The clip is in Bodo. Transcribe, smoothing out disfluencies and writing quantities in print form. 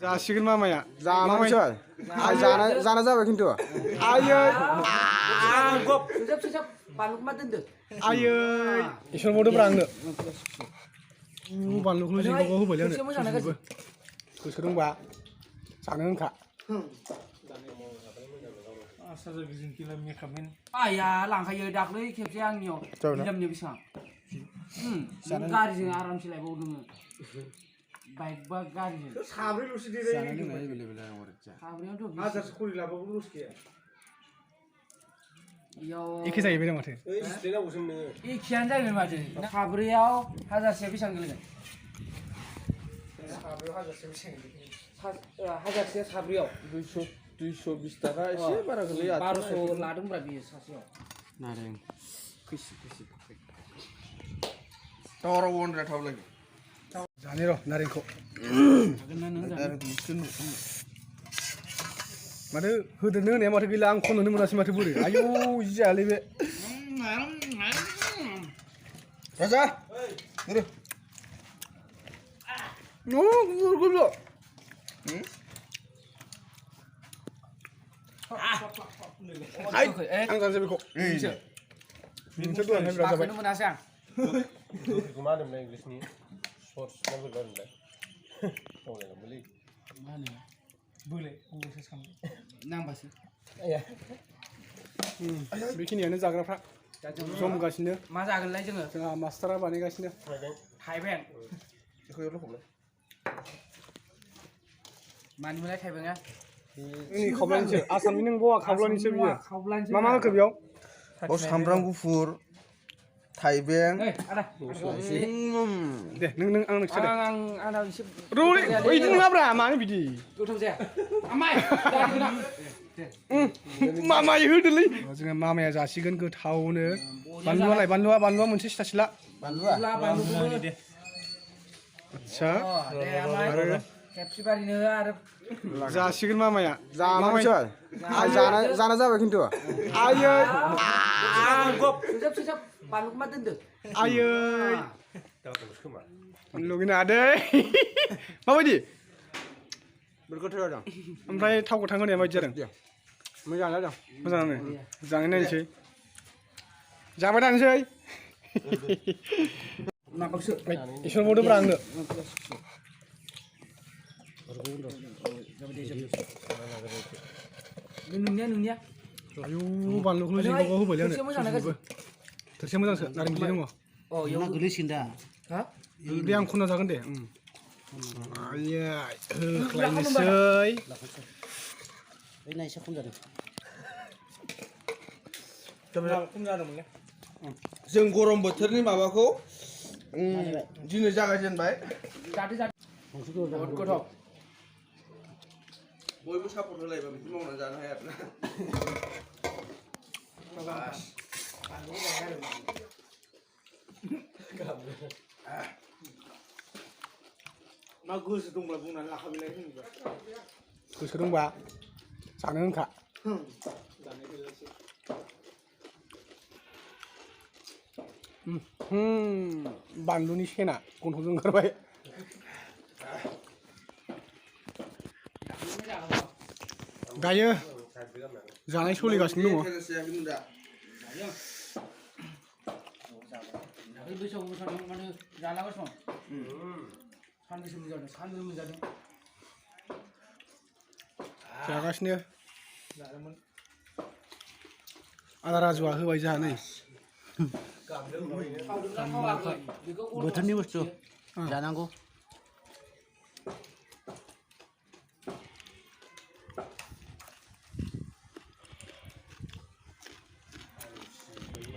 जासिगोन मामाया जानांसै जाना जाबाय खिन्थु आयै सुजाब बानलुखौ दोनदो आयै इसोर बावदोब्रा आंनो बानलुखौल' जिंगाव होबायलै आंनो गोसो दंबा जानो होनखा आया लांखायो दाख्लै खेबसे आंनियाव बिलामनि बेसेबां गारिजों आरामसे लायबावदों बाइक बा गारिजों साब्रैल'सो साब्रैयावथ' हाजारसो खरि लाबाबो लस गैया एखे जाहैबाय ना माथो एखेयानो जाहैबाय माथो साब्रैयाव हाजारसेया बेसेबां गोलैगोन हाजारसेया साब्रैयाव 220 थाखा एसे बारा गोलैयो 1200 लादोंब्रा बियो सासेयाव नारें खैसि टावाराव 100 थाव लागि जानि र' नारेंखौ माथो होदेरनो होनाया माथो गैला आं खननोनो मोनासै माथो बोरै आयौ जि जायालै बे राजा ओरै गुरगुरल' आं जानोसै बेखौ बिनोसो दहायहाय बिराद जाबाय मोनासै आं मा होनोमोनलाय इंलिसनि सर्स ना बोरैबा होनोमोनलाय बावलायलांबायलै मा होनो बोले नांबासो बेखिनियानो जाग्राफ्रा जमगासिनो मा जागोनलाय जोंहा मास्टारा बानायगासिनो थाइबें बेखौ एवल' हमलाय मानिमोनलाय थाइबेंआ खावब्लानिसो आसामनि नों बवा खावब्लानिसो बियो मा होखो बेयाव सामब्राम गुफुर थाइबें दे नों आंनो खिथादो आंना एसे रौलै बिदि नङाब्रा मानो बिदि गोथाव जाया आमाय मामाय होदोलै जोङो मामाया जासिगोन गोथावनो बानलुआलाय बानलुआ मोनसे सिथासिला आच्छा आरो खेबसेबारिनो आरो जासिगोन मामाया जानांसै जाना जाबाय खिन्थु आयै सुजाब बानलुखौ दोनदो आयै बानलुगिना आदै माबायदि गोथाव जादों ओमफ्राय थाव गोथां होनाया माबायदि जादों मोजां जादों मोजाङानो जानाय नायनोसै जाबाय थानोसै इसोर बावदोब्रा आंनो नुनिया आयौ बानलुखौल' जिंगाव होबायलै आंनो थोरसिया मोजांसो नारें बिलाइ दङ अ इयाव गोलैसिगोन दा हा दे आं खनना जागोन दे आयै होख्लायनोसै एसे खम जादों खम जादोंमोनलै जों गरम बोथोरनि माबाखौ दिनै जागायजेनबाय गोथाव बयबो सापर्ट होलायबा बिदि मावनानै जानो हाया आरोना मा गोसो दंब्ला बुंनानै लाखाबायलाय गोसो दंबा जानो होनखा बानलुनि सेना गन्थंजों ओंखारबाय दायो जानाय सोलिगासिनो दङ बैसागु मोसानायाव माने जालागासिनो सानबैसे मोनजादों जागासिनो आदा राजुआ होबाय जोंहा नै बोथोरनि बुस्थु जानांगौ